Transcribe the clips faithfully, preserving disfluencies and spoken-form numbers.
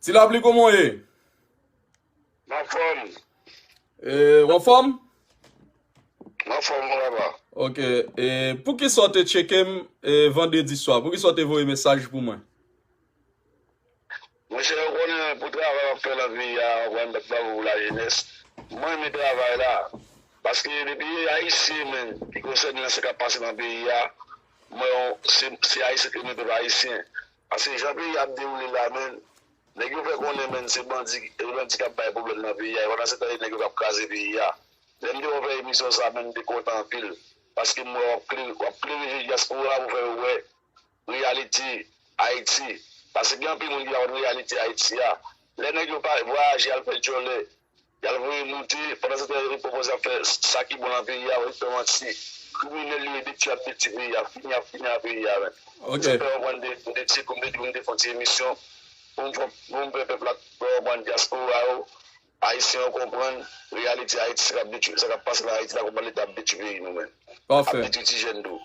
Ti Lapli, kòman w ye? M anfòm. E, w anfòm? M anfòm, mon papa. Ok. E, poukisa w te tcheke m e, vandredi swa? Poukisa w te voye mesaj pou mwen? Monchè, ou konnen pou travay w ap fè nan peyi a, w ap rann bat bravo pou lajenès. Mwen renmen travay la. Paske depi Ayisyen, menn, ki konsène nan sa k ap pase nan peyi a, mwen, se, se Ayisyen ki renmen pèp Ayisyen. Paske jan peyi a ap dewoule la, menn, nèg yo fè konnen, menn, se bandi, se bandi k ap bay pwoblèm nan peyi a. E pandan se tan, se nèg yo k ap kraze peyi a. Lè m te wè w fè emisyon sa, menn, m te kontan anpil. Paske m wè w ap klere, w ap klere je dyaspora pou fè yo wè reyalite Ayiti. Paske gen anpil moun ki pa konn reyalite Ayiti a. Lè nèg yo pa vwayaje al fè djòlè, y al voye moute, pandan se tan yo pwopoze ap fè sa ki bon nan peyi a, yo fè manti. Kriminèl yo ye, detwi ap detwi peyi a, fini ap fini ak peyi a, menn. Ok. Se fè w konprann de, de ti kou m te di w m te fè yon ti emisyon pou m fè, pou m fè pèp la konprann, dyaspora yo, Ayisyen yo konprann reyalite Ayiti, sa k ap detwi, sa k ap pase nan Ayiti la, kòman Leta ap detwi peyi nou, menn. Ap detwi ti jèn tou.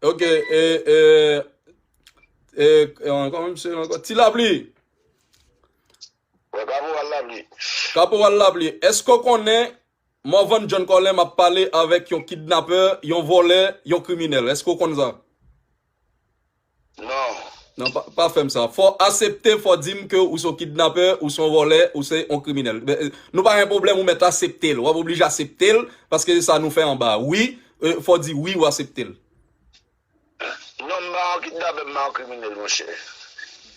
Ok, e, e, e, e, kòman misye ankò? Ti Lapli. Wè, Kaporal Lapli. Kaporal Lapli, èske w konnen Morvan John Colem ap pale avèk yon kidnapè, yon vòlè, yon kriminèl? Èske w konn sa? Non. Non, pa, pa fè m sa. Fò w aksepte, fò w di m ke ou se yon kidnapè, ou se yon vòlè, ou se yon kriminèl. Ben, nou pa gen pwoblèm, ou mèt aksepte l. W ap oblije aksepte l, paske se sa nou fè anba. Wi, e, fò w di wi, ou aksepte l. Non, m pa yon kidnapè, m pa yon kriminèl, monchè.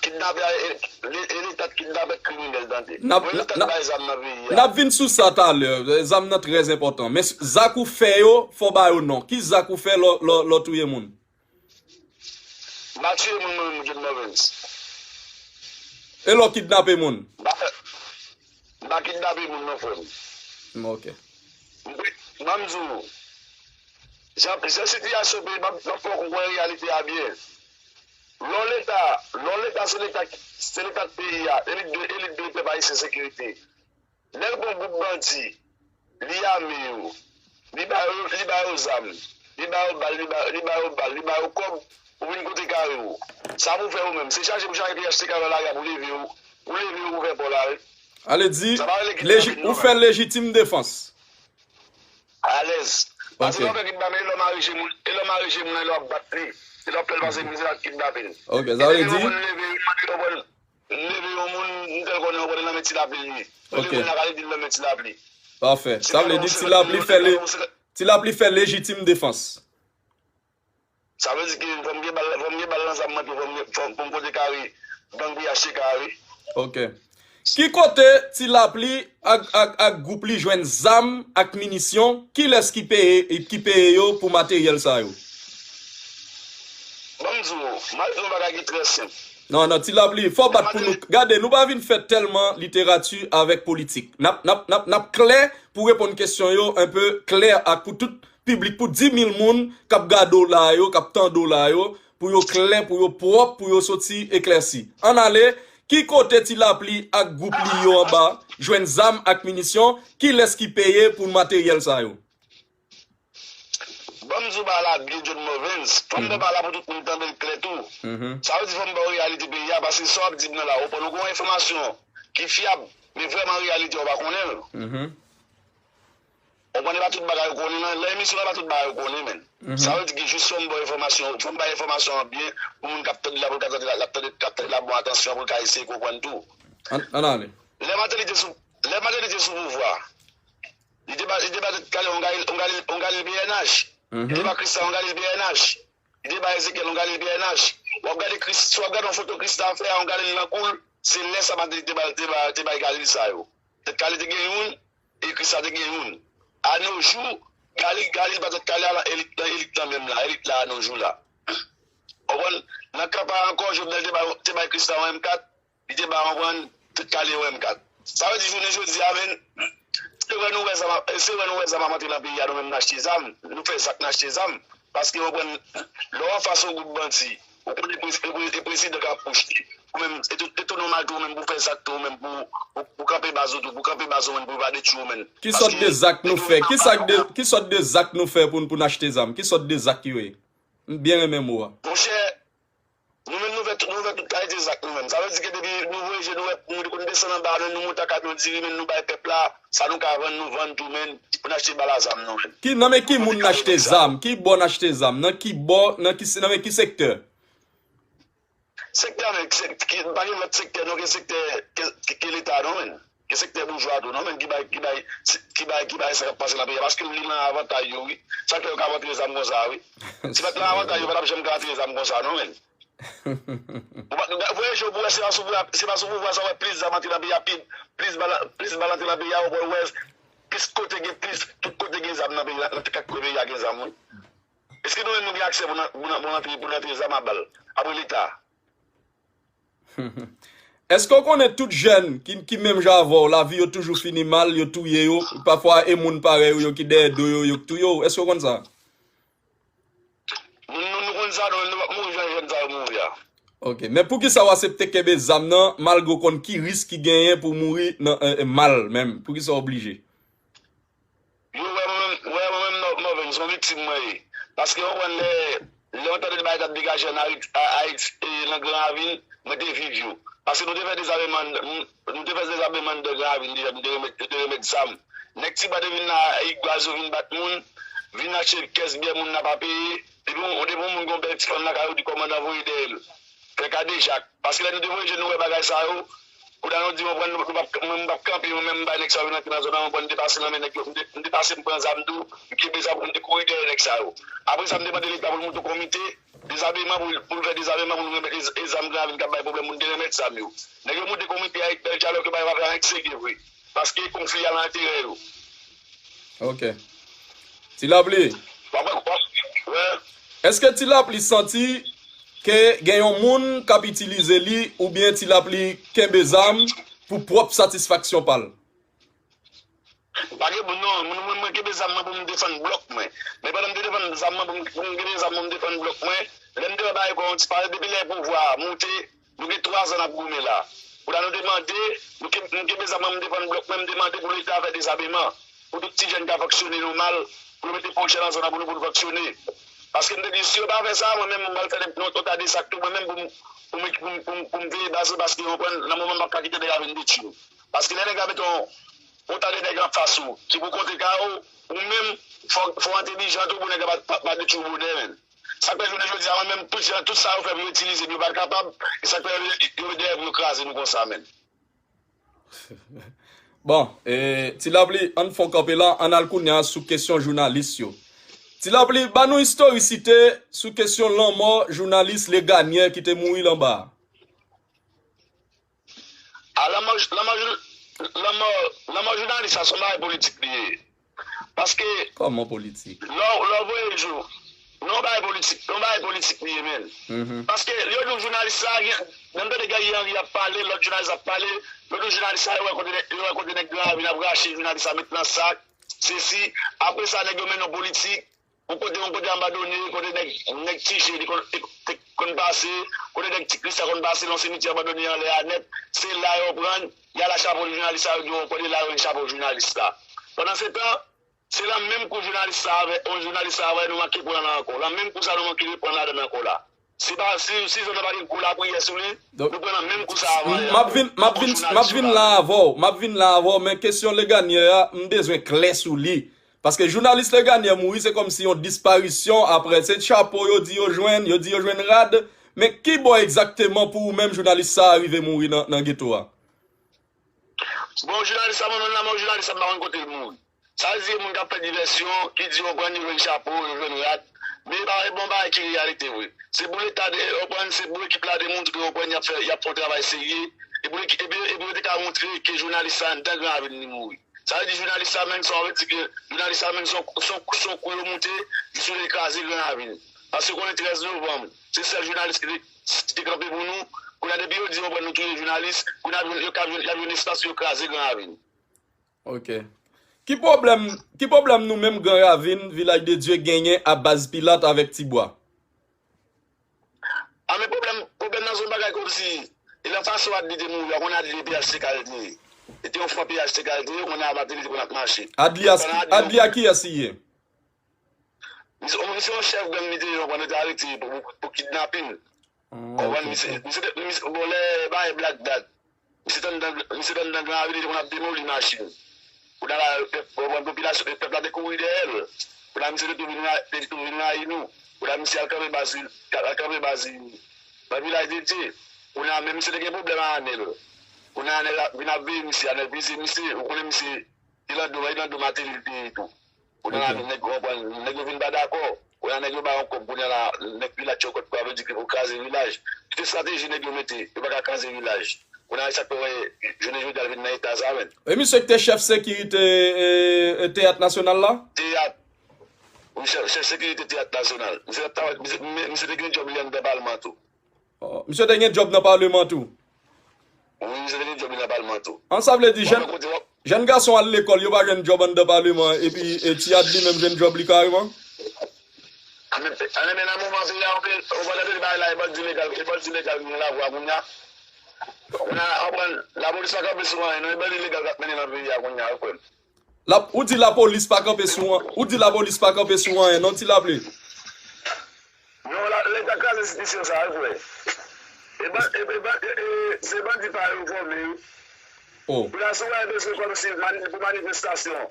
Kidnapè, e, e, e Leta k kidnapè, k kriminèl, tande. Mwen, Leta k bay zam nan peyi a. N ap vin sou sa talè. Zam nan trè enpòtan. Men zak ou fè yo, fò w ba yo non. Ki zak ou fè lè w, lè w, lè w touye moun? M pa tiye moun, mwen menm, John Morvens. E lè w kidnape moun? M pa fè, m pa kidnape moun, non, frè m. M, ok. M, ban m di w, jan, jan sitiyasyon peyi, m ap, m ap fè w konprann reyalite a byen. Lè w Leta, lè w Leta, se Leta, se Leta k peyi a, elit de, elit de pèp ayisyen sekirite. Lè l pran gwoup bandi, li ame yo, li ba yo, li ba yo zam, li ba yo bal, li ba, li ba yo bal, li ba yo kòb, ou vin kote kare w. Sa pou w fè ou menm? Se chache pou chache P H T K nan lari a pou leve yo, pou leve yo pou fè pa w la, wi. Ale di, ou fè lejitim defans. Alèz. Paske lè w fè kidnapin, e lè w mare je moun, e lè w mare je moun nan, e lè w ap bat li, e lè w ap fè l pase mizè ak kidnapin. Ok, sa vle di. Leve yon moun, m tèl konnen yon konnen nan men Ti Lapli li ye. Mwen leve nan kale di l nan men Ti Lapli. Pafè. Sa vle di Ti Lapli fè le, Ti Lapli fè lejitim defans. Sa vle di ke fò m gen bal, fò m gen bal nan zam mwen tou, fò m gen, fò, fò m kote kare, gang P H T K a, wi. Ok. Ki kote Ti Lapli ak, ak, ak gwoup li jwenn zam ak minisyon? Kilès ki peye, ki peye yo pou materyèl sa yo? Ban m di w, m al di w yon bagay ki trè senp. Non, non, Ti Lapli, fò w bat pou nou. Gade, nou pa vin fè tèlman literati avèk politik. N ap, n ap, n ap, n ap klè pou reponn kesyon yo, enpe klè ak pou tout piblik, pou dis mil moun k ap gade w la yo, k ap tande w la yo, pou yo klè, pou yo pwòp, pou yo soti eklèsi. Ann ale, ki kote Ti Lapli ak gwoup li yo anba jwenn zam ak minisyon? Kilès ki peye pou materyèl sa yo? Ban m di w bagay la byen, John Morvens. Fò m fè bagay la pou tout moun tande l klè tou. Sa vle di fò m ba w reyalite peyi a, paske sa w ap di m nan la, ou konprann, ou gen yon enfòmasyon ki fyab, men vrèman reyalite a, ou pa konnen l. Ou konprann, e pa tout bagay ou konnen nan, nan emisyon an, e pa tout bagay ou konnen, menn. Sa vle di ke jis fò m ba w enfòmasyon, fò m bay enfòmasyon an byen, pou moun k ap tande la, pou l ka tande la, l ap tande, k ap tande la bon atansyon, pou l ka eseye konprann tou. Ann ale. Lè Martelly te sou, lè Martelly te sou pouvwa, Li te ba, li te ba Tèt Kale yon Galil, yon Galil, yon Galil P N H. Li te ba Kristan yon Galil P N H. Li te ba Ezekyèl yon Galil P N H. W ap gade Kris, si w ap gade yon foto Kristan fè a, yon Galil nan kou l, se lè sa Mateli te ba, te ba, te bay Galil sa yo. Tèt Kale te gen youn, e Kristan te gen youn. Anojou, Galil, Galil pa Tèt Kale a nan elit, nan elit lan menm la, elit la anojou la. Ou konprann? Nan kanpay ankò, Jovenel te bay, te bay Kristan yon M kat, Li te ba konprann Tèt Kale yon M kat. Sa vle di jounen jodi a, menn, se wè nou wè zam ap, se wè nou wè zam ap antre nan peyi a, nou menm n achte zam, nou fè zak n achte zam. Paske w konprann, lè w anfas yon gwoup bandi, ou konnen e prez-, e prez-, e prezidan k ap pwoche. Ou menm, e tou, e tou nòmal tou ou menm pou w fè zak tou ou menm pou, pou, pou kanpe baz ou tou, pou kanpe baz ou menm pou yo pa detwi w menn. Ki sòt de zak nou fè? Ki sòt de, ki sòt de zak nou fè pou, pou n achte zam? Ki sòt de zak yo ye? M byen renmen mo a. Monchè, Nou menm nou fè tout, nou fè tout Ayiti zak nou menm. Sa vle di ke depi nou voye je nou wè, nou konn desann anba, nou, nou monte a kamyon diri, men nou bay pèp la, sa nou ka vann, nou vann tou, men, pou n achte bal a zam, nou menm. Ki, nan men ki moun n achte zam? Ki bò n achte zam? Nan ki bò, nan ki, nan men ki sektè? Sektè, men, ki, pa gen lòt sektè, non, ke sektè, ke, ke, ke Leta, non, men. Ke sektè boujwa tou, non, men, ki bay, ki bay, ki bay, ki bay sa k ap pase nan peyi a, paske li nan avantay yo, wi. Sa k fè yo ka vantre zam konsa, wi. Si pa t nan avantay yo, pa t ap janm ka vantre zam konsa, non, men. Ou pa, voye je w pou wè, se pa sou pouvwa, se pa sou pouvwa sa w wè plis zam antre nan peyi a, pi, plis bal, plis bal antre nan peyi a, ou wè, plis kote gen plis, tout kote gen zam nan peyi a, nan kèk peyi a gen zam, wi. Èske nou menm nou gen aksè pou n, pou n, pou n antre, pou n antre zam a bal, apre Leta? Èske w konnen tout jèn ki, ki menm jan avè w, lavi yo toujou fini mal, yo touye yo, pafwa e moun parèy ou yo ki dèyè do yo, yo k touye w? Èske w konn sa? Nou, nou, nou konn sa, nou, nou p ap mouri jan jèn sa yo mouri a. Ok, men poukisa w asepte kenbe zam nan, malgre w konn ki risk ki genyen pou w mouri nan, eh, eh, mal menm? Poukisa w oblije? Yo wè mwen menm, wè mwen menm Mò-, Mòven, se yon viktim mwen ye. Paske w konprann lè, lè yon tande de bagay t ap degaje ann Ayiti, a, Ayiti, e, nan Gran Ravin, mwen te viv yo. Paske nou te fè dezabeman, m, nou te fè dezabeman anndan Gran Ravin deja, nou te remèt, nou te remèt zam. Nèg Tibwa te vin la, Igwaz yo vin bat moun, vin achte kès byè moun nan pa peye. Depi yon, depi yon moun gen yon bèl ti fanm lakay ou, di kòmandan voye dèyè l. Fè kadejak. Paske lè nou te voye je nou wè bagay sa yo, kounye a nou di, mwen pran, nou p ap, mwen m p ap kanpe, mwen menm m bay nèg sa yo vin antre nan zòn nan, mwen pran m te pase nan men nèg yo, m te, m te pase m pran zam tou, m kenbe zam, m te kouri dèyè nèg sa yo. Apre sa, m te mande Leta pou l monte yon komite dezabeman, pou, pou l fè dezabeman, pou nou remèt e, e zam Gran Ravin k ap bay pwoblèm, pou nou te remèt zam yo. Nèg yo monte komite a, bèl dyalòg, yo bay papye a, anyen k serye vre. Paske konfli a nan enterè yo. Ok. Ti Lapli. Èske Ti Lapli santi ke gen yon moun k ap itilize li oubyen Ti Lapli kenbe zam pou pwòp satisfaksyon pa l? Pa gen moun non, moun mwen, mwen kenbe zam mwen pou m defann blòk mwen. Men pandan m te defann zam mwen pou m, pou m kenbe zam mwen pou m defann blòk mwen, lè m te wè bagay kò yon ti pale, depi lè pouvwa a moute, nou gen twa zan n ap goumen la. Kounye a nou te mande, nou ke, m kenbe zam mwen, m defann blòk mwen, m demande pou Leta fè dezabeman, pou tout ti jèn ka fonksyone nòmal, pou yo mete pwojè nan zòn nan pou nou, pou nou fonksyone. Paske m te di, si yo pa fè sa, mwen menm, m pral fè yon, yon ta de zak tou, mwen menm, pou m, pou m, pou m, pou m, pou m veye baz mwen, paske, w konprann, nan moman m p ap ka kite nèg la vin detwi m. Paske lè nèg la mete yon, yon ta de nèg anfas ou, ki pou kontre kay ou, ou menm, fò, fò w entèlijan tou pou nèg la pa, pa, pa detwi w bonè, menn. Sa k fè jounen jodi a, mwen menm, tout jan, tout sa yo fè pou yo itilize m, yo pa t kapab, e sa k fè yo, yo dèyè pou yo kraze nou konsa, menn. Bon, e, Ti Lapli, ann fè yon kanpe la, ann al kounye a sou kesyon jounalis yo. Ti Lapli, ban nou istorisite sou kesyon lanmò jounalis Leganyè ki te mouri l anba a. A, lanmò, lanmò, lanmò, lanmò jounalis la, se yon bagay politik li ye. Paske. Kòman politik? Lè w, lè w voye jou, non, yon bagay politik, yon bagay politik li ye, menn. Paske, yo di w jounalis sa, gen, lè m tande Guerrier Henry ap pale, lòt jounalis ap pale, yo di w jounalis sa, yo wè kote nèg, yo wè kote nèg Gran Ravin ap rache, jounalis sa met nan sak, sesi, apre sa, nèg yo mennen w politik, yon kote, yon kote abandone, kote nèg, nèg Ti Je te konn, te, te konn pase, kote nèg Ti Kris la konn pase, nan yon simityè abandone anlè a nèt, se la yo pran, y al a chapo jounalis sa, yo di w, kote la yo jwenn chapo jounalis la. Pandansetan, se nan menm kou jounalis sa avè, yon jounalis sa avè, nou manke pran nan ankò. Nan menm kou sa, nou manke reprann ladan ankò la. Si pa, si, si zòn nan pa gen gwo lapriyè sou li, nou pran nan menm kou sa avan. M ap vin, m ap vin, m ap vin la avè w, m ap vin la avè w, men kesyon Leganyè a, m bezwen klè sou li. Paske jounalis Leganyè mouri, se kòmsi yon disparisyon, aprè se chapo yo di yo jwenn, yo di yo jwenn rad, men ki bò egzakteman pou ou menm jounalis sa a rive mouri nan, nan geto a? Bon, jounalis sa, mwen menm la, mwen jounalis sa, m pa konn kote l mouri. Sa vle di gen moun k ap fè divèsyon, ki di yo pran, yo jwenn chapo, yo jwenn rad. Men e pa, e bon bagay ki reyalite vre. Se pou Leta de, yo pran, se pou ekip la demontre yo pran, y ap fè, y ap fè yon travay serye. E pou, e pou, e pou yo te ka montre ke jounalis sa anndan Gran Ravin li mouri. Sa vle di jounalis sa menm, sa vle di ke jounalis sa menm, se yon, se yon, se yon kou yo moute, jis pou yo te kraze Gran Ravin. Paske konnen trèz novanm, se sèl jounalis ki te, ki te kanpe pou nou. Kounye a, depi yo di yo pran, nou touye jounalis, kounye a, yo ka jwenn, y ap jwenn espas pou yo kraze Gran Ravin. Ok. Ki pwoblèm, ki pwoblèm nou menm Gran Ravin, Vilaj de Dye genyen a baz Pilat avèk Tibwa? A, men pwoblèm, pwoblèm nan se yon bagay kòmsi, e nan fason Adli te mouri a, konnen Adli e P H T K l te ye. Li te yon fwa P H T K l te ye, konnen a Mateli te konn ap mache. Adli a, Adli a kiyès li ye? Li se, li se yon chèf gang li te ye, yo pran, yo te arete pou, pou, pou kidnapin. Konprann? Misye, misye, misye, bon, lè bagay Black Dat, misye t anndan, misye t anndan Gran Ravin, li te konn ap demoli machin. Kounye a la, pèp, konprann, popilasyon, pèp la te kouri dèyè l. Kounye a, misye te tou vin ra-, te tou vin rayi nou. Kounye a, misye al kanpe baz li, al kanpe baz li nan Vilaj de Dye. Kounye a, men misye te gen pwoblèm ak Anèl. Kounye a, Anèl la vin ap veye misye, Anèl peze misye, ou konnen misye, Ilando, Ilando Martelly li te ye tou. Kounye a la, nèg, konprann, nèg yo vin pa dakò. Kounye a, nèg yo ba yon kòb, kounye a la, nèg Vilaj Chokòt, sa vle di ke pou kraze Vilaj. Tout estrateji nèg yo mete, yo pa ka kraze Vilaj. Kounye a, e sa k fè w wè, jounen jodi a, l vin nan eta sa, menm. E misye ki te chèf sekirite, e, e, Teyat Nasyonal la? Teyat. Wi, chèf, chèf sekirite Teyat Nasyonal. Misye t ap travay, misye, misye te gen djòb li anndan palman tou. Oh, misye te gen djòb nan paleman tou? Wi, misye te gen djòb li nan paleman tou. An, sa vle di, jèn, jèn gason al lekòl, yo pa jwenn djòb anndan paleman, epi, e, Teyat li menm jwenn djòb li kareman? A, men, a, men, nan moman peyi a, ou pa tande bagay la, e bandi legal, e bandi legal ki gen lavwa kounye a. Kounye a, konprann, lapolis pa kanpe sou anyen, non, e bandi legal k ap mennen nan peyi a kounye a, wi, frè m. La, ou di lapolis pa kanpe sou an, ou di lapolis pa kanpe sou anyen, non, Ti Lapli? Non, la, Leta kraze enstitisyon sa a, wi, frè. E ban-, e, e ban-, e, e, se bandi pa yo fòme yo. Oh. Pou la, si w wè bezwen kòmsi mani-, pou manifestasyon,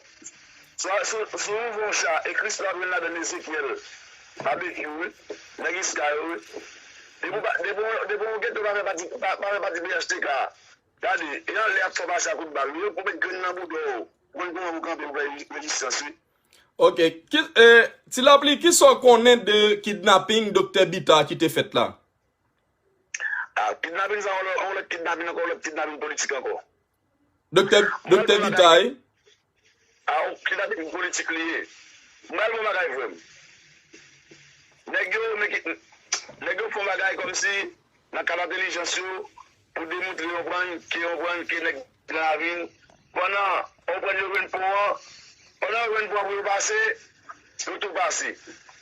si w, si w, si w ouvè yon cha, ekri si w ap jwenn ladan Ezekyèl, Babekyou, wi, nèg Iska yo, wi. Depi w pa, depi w, depi w gen tou pa fè pati, pa, pa fè pati P H T K, gade, e anlè y ap fè w pase a kout bal, wi, yo pou met grenn nan bouda w, ou konn kòman pou kanpe pou fè rezistans, wi. Ok. Ki, e, Ti Lapli, kisa w konnen de kidnaping Doktè Bita ki te fèt la? A, kidnaping sa, yon lòt, yon lòt kidnaping ankò, yon lòt kidnaping politik ankò. Doktè, Doktè Bita, wi. A, yon kidnaping politik li ye. M pral bon bagay, frè m. Nèg yo, men ki, nèg yo fè yon bagay kòmsi nan kad entèlijans yo, pou demontre, konprann, ke, konprann, ke nèg Gran Ravin, pandan, konprann, yo jwenn pon an, pandan yo jwenn pon an pou yo pase, yo tou pase.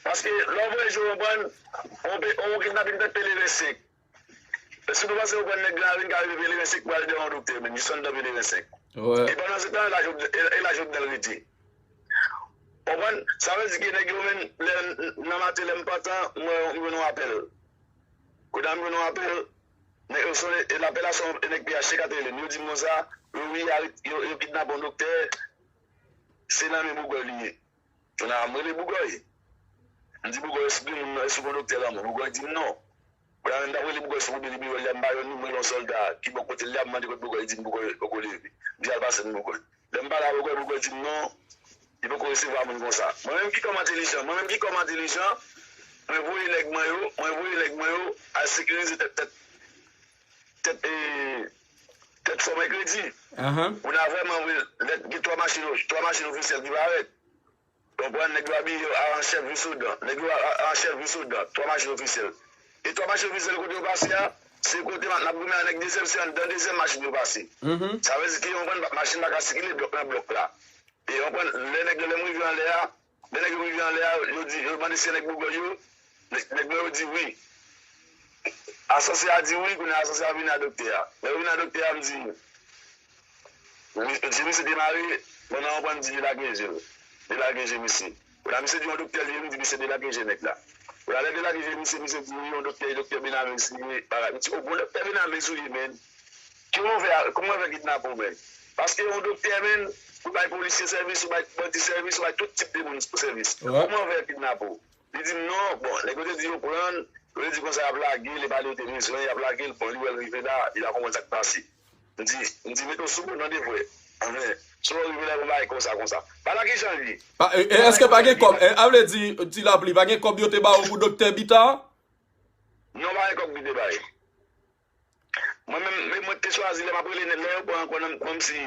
Paske, lè w voye je w, konprann, on pe, on kidnaping fèt Peleven senk. Èske nou panse, konprann, nèg Gran Ravin ka rive Peleven senk pou al dèyè yon doktè, menm, jis anndan Peleven senk? Wè. E pandan se tan, e la Jovenel, e, e la Jovenel rete. Konprann? Sa vle di ke nèg yo menm, lè, nan maten, lè m pantan, mwen, m jwenn yon apèl. Kounye a m jwenn yon apèl, nèg yo sonnen, e lapèl la se yon nèg P H T K te rele m. Yo di m konsa, yo, wi, yo, yo kidnape yon doktè, se nan men Bougòy li ye. Kounye a m rele Bougòy. M di Bougòy, èske gen moun nan, èske gen yon doktè lanmò? Bougòy di m non. Kounye a menm m t ap rele Bougòy sou kote nimewo l la, m pa jwenn li, m rele yon sòlda ki bò kote l la, m mande kote Bougòy, li di m Bougòy poko leve. M di al pase m Bougòy. Lè m pale avèk Bougòy, Bougòy di m non, li poko resevwa moun konsa. Mwen menm ki kòm entèlijan, mwen menm ki kòm entèlijan, mwen voye nèg mwen yo, mwen voye nèg mwen yo al sekirize tèt, tèt, tèt, e, tèt Fò Mèkredi. Ahan. Pou n a vrèman vre, lè gen twa machin, twa machin ofisyèl ki parèt. Konprann, nèg yo abiye yo a, an chèf Visodon. Nèg yo a, a, an chèf Visodon. Twa machin ofisyèl. E twa machin ofisyèl kote yo pase a, se kote n ap goumen a nèg dezyèm, se anndan dezyèm machin yo pase. Mhm. Sa vle di ke, konprann, machin pa ka sikile blòk nan blòk la. E konprann, lè nèg yo, lè m rive anlè a, lè nèg yo rive anlè a, yo di, yo mande si se nèg Bougòy yo, nèg, nèg mwen yo di wi. Asansè a di wi, kounye a asansè a vini a doktè a. Lè yo vini a doktè a, m di, mi-, je misye demare, pandan yon pwen m di delage je l. Delage je misye. Kounye a misye di yon doktè li ye, m di misye delage je nèg la. Kounye a lè delage je misye, misye di wi, yon doktè, doktè Benamis li ye, bagay. M di, o bon, doktè Benamis ou ye, men. Kòman w fè, kòman w fè kidnape w, men? Paske yon doktè, men, ou bay polisye sèvis, ou bay bandi sèvis, ou bay tout tip de moun sèvis. Wè. Kòman w fè kidnape w? Li di m non, bon, nèg yo te di yo pran l, yo te di konsa y ap lage l, e pa li yo te bezwen, y ap lage l, bon, li wè l rive la, li pa konprann sa k pase. M di, m di, mete w sou bon, tande, frè. Anfen, si w rive la, yon bagay konsa, konsa. Pa la ki jan l ye. Pa, e, e, èske pa gen kòb, e, a vle di, Ti Lapli, pa gen kòb yo te ba w pou doktè Bita? Non, pa gen kòb ki te bay. Mwen menm, men mwen te chwazi lè m ap rele nèg, lè yo pran ankò nan, kòmsi,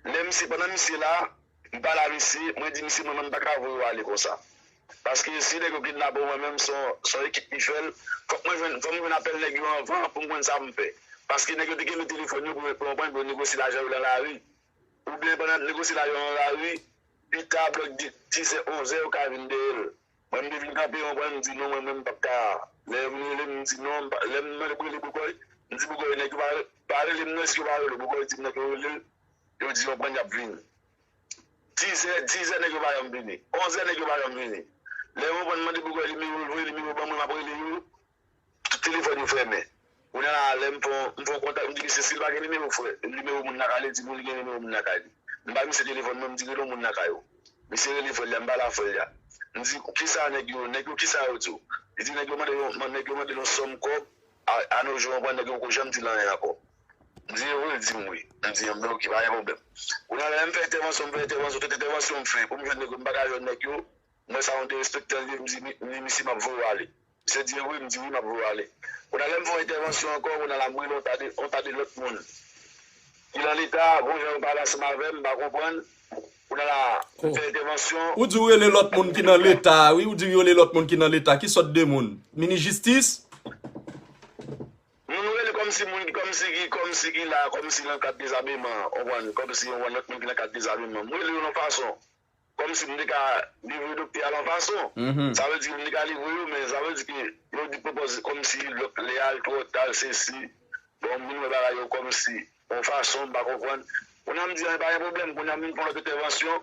lè misye, pandan misye la, m pale a misye, mwen di misye, mwen menm m pa ka voye w ale konsa. Paske si nèg yo kidnape w, mwen menm, se yon, se yon ekip ki fè l, fòk mwen jwenn, fòk mwen jwenn apèl nèg yo anvan pou m konn sa pou m fè. Paske nèg yo te kenbe telefòn yo pou, pou, pou yo negosye lajan yo nan lari. Oubyen pandan n ap negosye lajan yo nan lari, pita, bò di-, dizè, onzè, yo ka vin dèyè l. Mwen, m te vin kanpe yon pwen, m di non, mwen menm, m p ap ka. Lè yo vin rele m, m di non, m pa, lè m mande pou rele Bougòy, m di Bougòy, nèg yo pa, pa rele m non, èske yo pa rele w? Bougòy di m nèg yo rele l, yo di yon pwen y ap vini. Dizè, dizè nèg yo pa janm vini. Onzè nèg yo pa janm vini. Lè yon pwen m mande Bougòy nimewo l, voye nimewo ban mwen, m ap rele yo. Tout telefòn yo fèmen. Kounye a la, lè m fè yon, m fè yon kontak, m di misye si l pa gen nimewo frè, nimewo moun lakay li, di pou l gen nimewo moun lakay li. M bay misye telefòn mwen, m di rele yon moun lakay ou. Misye rele frè l la, m pale a frè l la. M di, kisa nèg yo, nèg yo kisa yo di w? Li di nèg yo mande yon, nèg yo mande yon sòm kòb, a, a nos jours, w konprann, nèg yo poko janm di l anyen ankò. M di, e vre? L di m wi. M di, enben, oke, pa gen pwoblèm. Kounye a la, lè m fè entèvansyon, m fè entèvansyon, tout entèvansyon m fè, pou m jwenn nèg yo, m pa ka jwenn nèg yo, m wè sa yon derespektan li ye, m di, mi-, mi-, misye, m ap voye w ale. Misye di, e vre? M di, wi, m ap voye w ale. Kounye a, lè m fè yon entèvansyon ankò, kounye a la, m rele yon ta de, yon ta de lòt moun ki nan Leta, bon jan yo pale ansanm avè m, m pa konprann. Kounye a la, m fè entèvansyon. Ou di w rele lòt moun ki nan Leta, wi, ou di w rele lòt moun ki nan Leta. Ki sòt de moun? Minis jistis? Moun ou rele kòmsi moun, kòmsi ki, kòmsi ki la, kòmsi nan kad dezameman, w konprann, kòmsi yon lòt moun ki nan kad dezameman. M rele yo nan fason. Kòmsi m te ka livre doktè a lan fason. Sa vle di m te ka livre yo, men sa vle di ke yo di pwopòze kòmsi lòt lè a l twò ta, l sesi. Bon, m vin wè bagay yo kòmsi yon fason, m pa konprann. Kounye a m di, a, pa gen pwoblèm, kounye a m vin fè yon lòt entèvansyon.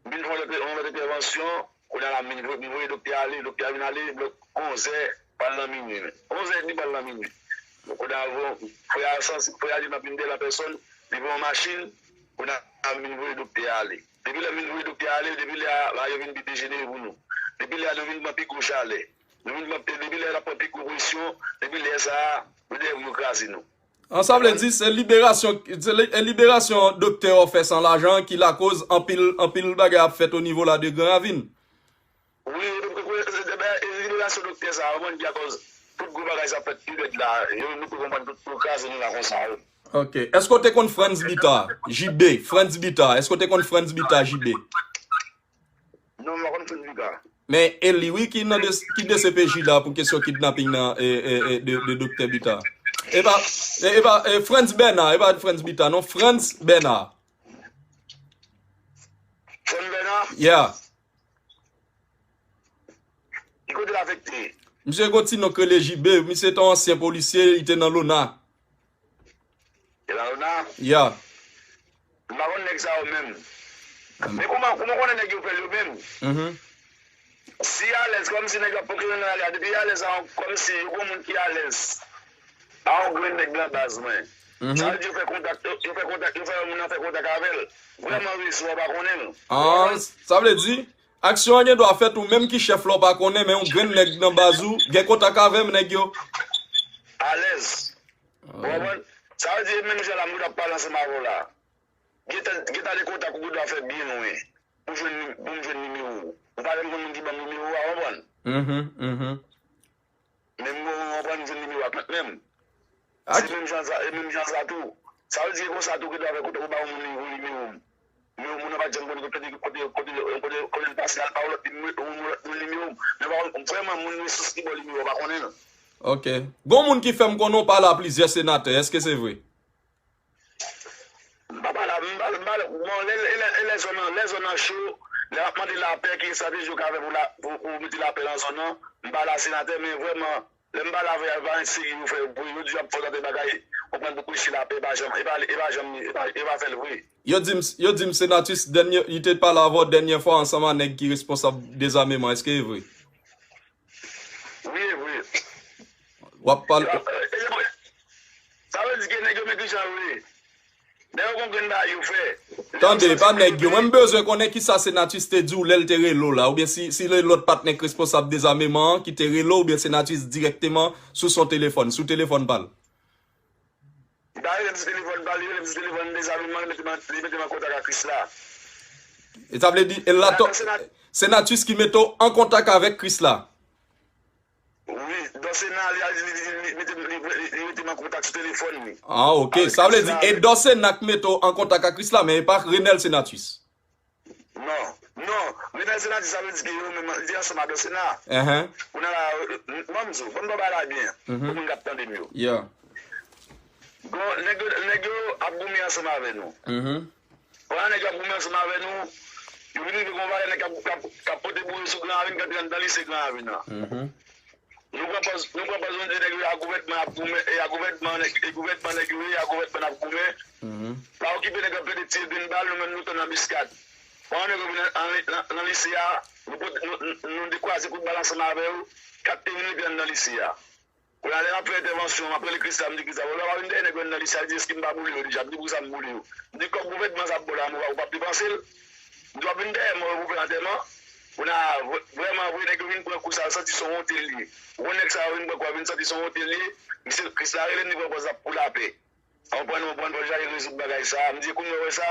M vin fè yon lòt, yon lòt entèvansyon, kounye a la m vin voye, m voye doktè a ale, doktè a vin ale, blòk onzè, pral nan minui. Onzè edmi pral nan minui. Kounye a, bon, frè a santi, frè a di m ap vin dèyè l an pèsòn, li pran yon machin, kounye a m vin voye doktè a ale. Depi lè m vin voye doktè a ale, depi lè a, bagay yo vin pi dejenere pou nou. Depi lè a, nou vin pran pi gwo chalè. Nou vin pran, depi lè a, n ap pran pi gwo presyon, depi lè sa a, nou dèyè pou yo kraze nou. An, sa vle di, se liberasyon, se li-, e liberasyon doktè Orfè Sanlajan ki lakoz anpil, anpil bagay ap fèt o nivo la de Gran Ravin. Wi, e liberasyon doktè sa a, ou konprann ki akoz tout gwo bagay sa ap fèt pi rèd la, yo, nou te konprann tout, yo kraze nou la konsa, wi. Ok. Èske w te konn Frantz Bita, J B, Frantz Bita, èske w te konn Frantz Bita, J B? Non, m pa konn Frantz Bita. Men e li, wi, ki nan de, ki D C P J la pou kesyon kidnaping nan, e, e, e, de, de doktè Bita. E pa, e, e pa, e, Frantz Bernard, e pa Frantz Bita, non, Frantz Bernard. Frantz Bernard? Yeah. Ki kote l afekte? Misye gen yon ti non k rele J B, misye te yon ansyen polisye, li te nan lona. E la, Lona? Ya. M pa konn nèg sa yo menm. Men kòman, kòman w konnen nèg yo fè l yo menm? Si alèz, kòmsi nèg yo ap fonksyone nan lari a, depi alèz, kòmsi yo gon moun ki alèz a yon grenn nèg nan baz mwen. Sa vle di yo fè kontak, yo, yo fè kontak, yo fè moun nan fè kontak avè l. Vrèman, rezo a pa konnen l. An, sa vle di, aksyon an gen dwa fèt ou menm ki chèf la w pa konnen, men yon grenn nèg nan baz ou gen kontak avè m, nèg yo. Alèz. Ou konprann? Sa vle di, menm jan la, m ap pale ansanm avè w la. Gentan, gentan de kontak ou gen dwa fè byen lwen pou jwenn, pou m jwenn nimewo w. Ou pa menm konn moun ki ban m nimewo a, ou konprann? Men m, ou konprann, m jwenn nimewo a kanmenm. Se menm jan sa, e menm jan sa tou. Sa vle di, e konsa tou, gen dwa fè kontak ou ba yon moun nimewo, nimewo m. Nimewo moun nan pa t janm konnen kote, kote, kote, kote, kote l pase, l al ba yon lòt nimewo, yon lòt moun nimewo m. Men pa konn, vrèman, moun resous ki ba w nimewo a pa konnen l. Ok. Gon moun ki fè m konnen w pale a plizyè senatè, èske se vre? M pa pale, m pale, m pale, bon, lè, lè, lè, lè zòn nan, lè zòn nan cho, lè y ap mande lapè, ki estrateji yo ka fè pou la, pou, pou mete lapè nan zòn nan, m pale a senatè, men vrèman, lè m pale avè y, pa yon seri yo fè vre, yo di y ap fè yon bagay, konprann pou preche lapè, e pa janm, e pa, e pa janm, e pa, e pa fè l vre. Yo di m, yo di m Senatus, dènye, li te pale avè w dènye fwa ansanm a nèg ki responsab dezameman, èske e vre? Wi, e vre. W ap pale. Sa vle di ke nèg yo metrijan yo ye. Nèg yo gon grenn bagay yo fè. Tande, e pa nèg yo. Mwen, m bezwen konnen kisa Senatus te di w lè l te rele w la, oubyen si, si lòt patnè k responsab dezameman an ki te rele w, oubyen Senatus dirèkteman sou son telefòn, sou telefòn pa l. Li pa rele m sou telefòn pa l, li rele m sou telefòn dezameman, li mete m an, li mete m an kontak ak Krisla. E sa vle di, e la, Senatus ki mete w an kontak avèk Krisla. Wi, Dòsena, li, li, li, li, li mete, li, li, li mete m an kontak sou telefòn li. Ah, ok. Sa vle di, e Dòsena k mete w an kontak ak Krisla, men e pa Renel Senatus. Non, non. Renel Senatus, sa vle di ke yo menm, li te ansanm a Dòsena. Kounye a la, ban m di w, ban m ba w bagay la byen, pou moun k ap tande m yo. Bon, nèg yo, nèg yo ap goumen ansanm avè nou. Pandan nèg yo ap goumen ansanm avè nou, yo vin rive gon valè nèg k ap, k ap, k ap pote boure sou Gran Ravin, k antre anndan lise Gran Ravin nan. Nou pran pòz, nou pran pòz, nou di nèg yo a gouvènman ap goumen, e a gouvènman, nèg, e gouvènman nèg yo ye, a gouvènman n ap goumen. Pa okipe nèg yo ap plede tire grenn bal, nou menm nou tann anbiskad. Pandan nèg yo vin nan, nan, nan, nan lise a, nou pote, nou, nou, nou dekwaze kout bal ansanm avè yo, kat te vin rive anndan lise a. Kounye a lè m ap fè entèvansyon, m ap rele Krisla, m di Krisla, bon, lè w ap vin dèyè nèg yo nan lise a, li di, èske m pa boule yo deja? M di, poukisa m boule yo? M di, kòb gouvènman sa ap ba w la, m wè w pa ap depanse l. M di, w ap vin dèyè mò yo pou fè antèman. Kounye a, vrè-, vrèman vre, nèg yo vin pran kou sa, yo santi se yon wonte l ye. Ou konn nèg sa yo vin pran kou, yo vin santi se yon wonte l ye. Misye, Krisla rele m, li pran pòz l ap pou lapè. Ou konprann, ou konprann, fò l chache rezoud bagay sa. M di, kounye a w wè sa?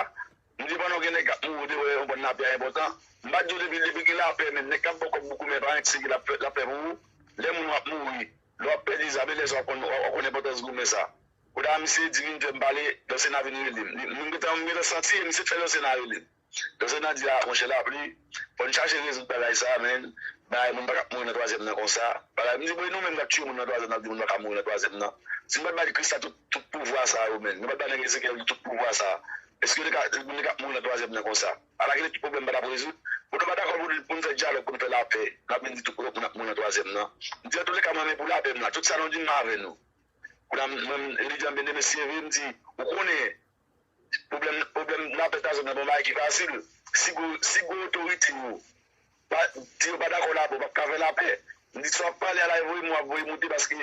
M di, pandan w gen nèg k ap mouri, w te wè, ou konprann, lapè a enpòtan. M pa t di w depi, depi gen lapè, menm nèg k ap ba w kòb boukou, men pa yon segi l ap fè, l ap fè pou ou. Lè moun w ap mouri, lè w ap pèdi zam, e lè sa w ap konn, w ap konn enpòtans goumen sa. Kounye a, misye di vin fè m pale, Dòsena vin rele m. Li, m gentan, m gentan santi, e misye t fè Dòsena rele m. Dòsena di, a, monchè Lapli, fò n chache rezoud bagay sa, menn. Bagay moun pa ka ap mouri nan twazyèm nan konsa. Bagay, m di, bon, e nou menm k ap tiye moun nan twazyèm nan, ap di moun pa ka mouri nan twazyèm nan. Si nou pa t bay Krisla tout, tout pouvwa sa yo, menn. Nou pa t bay nèg Ezekyèl tout pouvwa sa. Èske nou ka, moun yo ka ap mouri nan twazyèm nan konsa? Ala ki lè tout pwoblèm pa t ap rezoud. Pou nou pa dakò pou, pou n fè dyalòg, pou n fè lapè, n ap vin di tout moun ap mouri nan twazyèm nan. M di, antouleka, mwen, men pou lapè m la, tout sa nou di m avè nou. Kounye a, mwen, li di, anben, demen si Dye vle, m di, ou konnen, pwoblèm, pwoblèm lapè twazyèm nan, pa yon bagay ki fasil. Si gwo, si gwo otorite yo, pa, si yo pa dakò lapè, w p ap ka fè lapè. M di, si w ap pale a la, e voye mo w ap voye moute, paske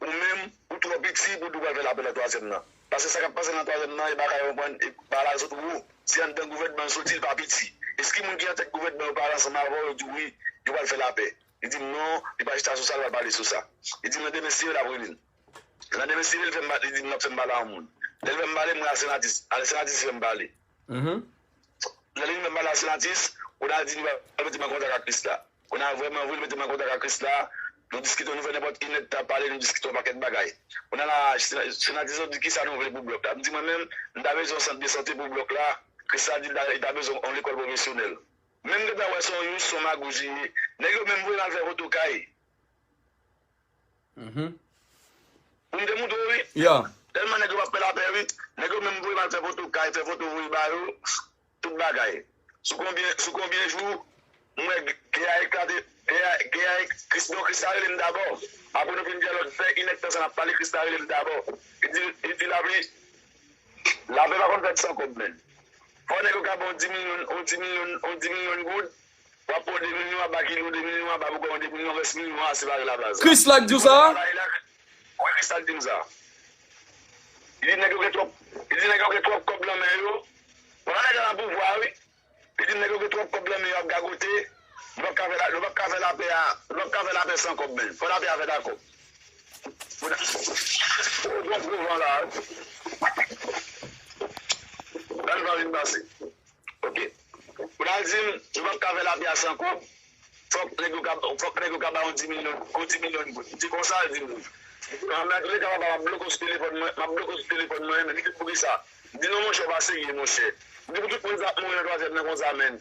ou menm, ou twò piti pou di w pral fè lapè nan twazyèm nan. Paske sa k ap pase nan twazyèm nan, e bagay yo pran, e bagay la sot wo. Si anndan gouvènman yo soti, li pa piti. Èske moun ki nan tèt gouvènman yo pale ansanm avè w, yo di w wi, yo pral fè lapè? Li di m non, li pa chita sou sa, li pa pale sou sa. Li di m nan demen si Dye vle, l ap rele m. Nan demen si Dye vle, li fè m pa-, li di m l ap fè m pale a yon moun. Lè l fè m pale, m rele a Senatis. Ale Senatis fè m pale. Mhm. Lè li vin fè m pale a Senatis, kounye a li di li pral mete m an kontak ak Krisla. Kounye a vrèman vre, li mete m an kontak ak Krisla. Nou diskite, nou fè nenpòt inèdtan ap pale, nou diskite yon pakèt bagay. Kounye a la, Senatis di, kisa nou vle pou blòk la? M di mwen menm, m ta bezwen yon sant de sante pou blòk la. Krisla di li ta, li ta bezwen yon lekòl pwofesyonèl. Men m gentan wè se yon yous, se yon magouj li ye. Nèg yo menm voye m al fè foto kay. Mhm. Pou m te moutre w, wi. Ya. Tèlman nèg yo p ap fè lapè, wi. Nèg yo menm voye m al fè foto kay, fè foto voye ba yo, tout bagay. Sou konbyen, sou konbyen jou, m wè gè a eklate, gè a, gè a ek-, Kris-, non, Krisla rele m dabò. Apre nou fin dyalòg, fè inèdtan sa n ap pale, Krisla rele m dabò. Li di, li di, Lapli, lapè pa konn fèt san kòb, menn. Fò nèg yo ka ba w di milyon, w di milyon, w di milyon goud, w ap pran de milyon anba kilo, de milyon anba bougon, de milyon rès milyon an separe la baz la. Krisla k di w sa? Wi, Krisla k di m sa. Li di nèg yo gen twòp, li di nèg yo gen twòp kòb nan men yo. Pandan nèg la nan pouvwa, wi. Li di nèg yo gen twòp kòb nan men yo ap gagote. Nou p ap ka fè la, nou p ap ka fè lapè a, nou p ap ka fè lapè san kòb, menn. Fò lapè a fèt a kòb. Pou da-, pou bon gwo van la, wi. Gad van vin pase. Ok. Pou l al di m, nou p ap ka fè lapè a san kòb. Fòk nèg yo ka, fòk nèg yo ka ba yon di milyon, yon di milyon goud. M di konsa, l di m. Nan, nan tou le ka, papa, m ap bloke w sou telefòn mwen, m ap bloke w sou telefòn mwen, men li di poukisa? M di non, monchè, w pa serye, monchè. M di pou tout moun sa ap mouri nan twazyèm nan konsa, menn.